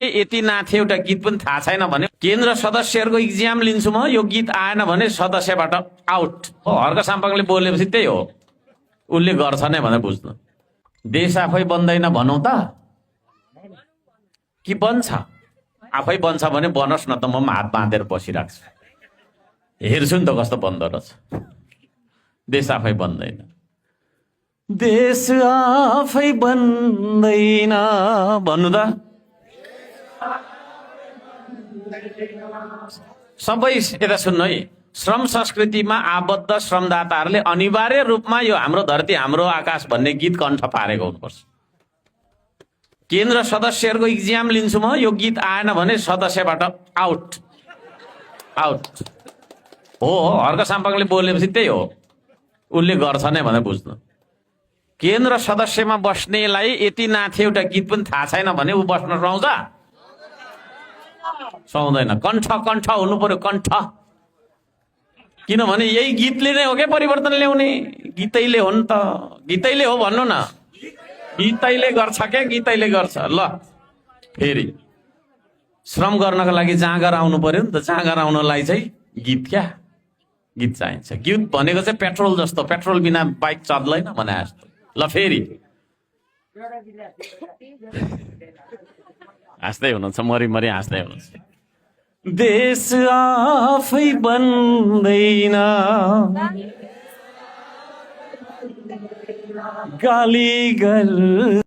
यति नाथे एउटा गीत पनि थाहा छैन भने केन्द्र सदस्यहरूको इक्जाम लिन्छु म, यो गीत आएन भने सदस्यबाट आउट हो। हर्क साम्पाङले बोलेपछि त्यही हो, उसले गर्छ नै भनेर बुझ्नु। देश आफै बन्दैन भनौँ त कि बन्छ? आफै बन्छ भने बनोस् न त, म हात बाँधेर बसिरहेको छु, हेर्छु नि त कस्तो बन्दो रहेछ। देश आफै बन्दैन, देश आफै बन्दैन भन्नु त। सबै यता सुन्नु है, श्रम संस्कृतिमा आबद्ध श्रमदाताहरूले अनिवार्य रूपमा यो हाम्रो धरती हाम्रो आकाश भन्ने गीत कण्ठ पारेको हुनुपर्छ। केन्द्र सदस्यहरूको इक्जाम लिन्छु म, यो गीत आएन भने सदस्यबाट आउट आउट हो। हर्क साम्पाङले बोलेपछि त्यही हो, उसले गर्छ नै भनेर बुझ्नु। केन्द्र सदस्यमा बस्नेलाई यति नाथे एउटा गीत पनि थाहा छैन भने ऊ बस्न पाउँछ? सुहाउँदैन। कण्ठ कण्ठ हुनु पर्यो, कण्ठ। किनभने यही गीतले नै हो क्या परिवर्तन ल्याउने, गीतैले हो नि त, गीतैले हो भन्नु न, गीतैले गर्छ क्या, गीतैले गर्छ। ल फेरि श्रम गर्नको लागि जाँगर आउनु पर्यो नि त, जाँगर आउनलाई चाहिँ गीत क्या, गीत चाहिन्छ। गीत भनेको चाहिँ पेट्रोल जस्तो, पेट्रोल बिना बाइक चल्दैन भने जस्तो। ल फेरि हाँस्दै हुनुहुन्छ, मरिमरि हाँस्दै हुनुहुन्छ। देश आफै बन्दैन, गाली गर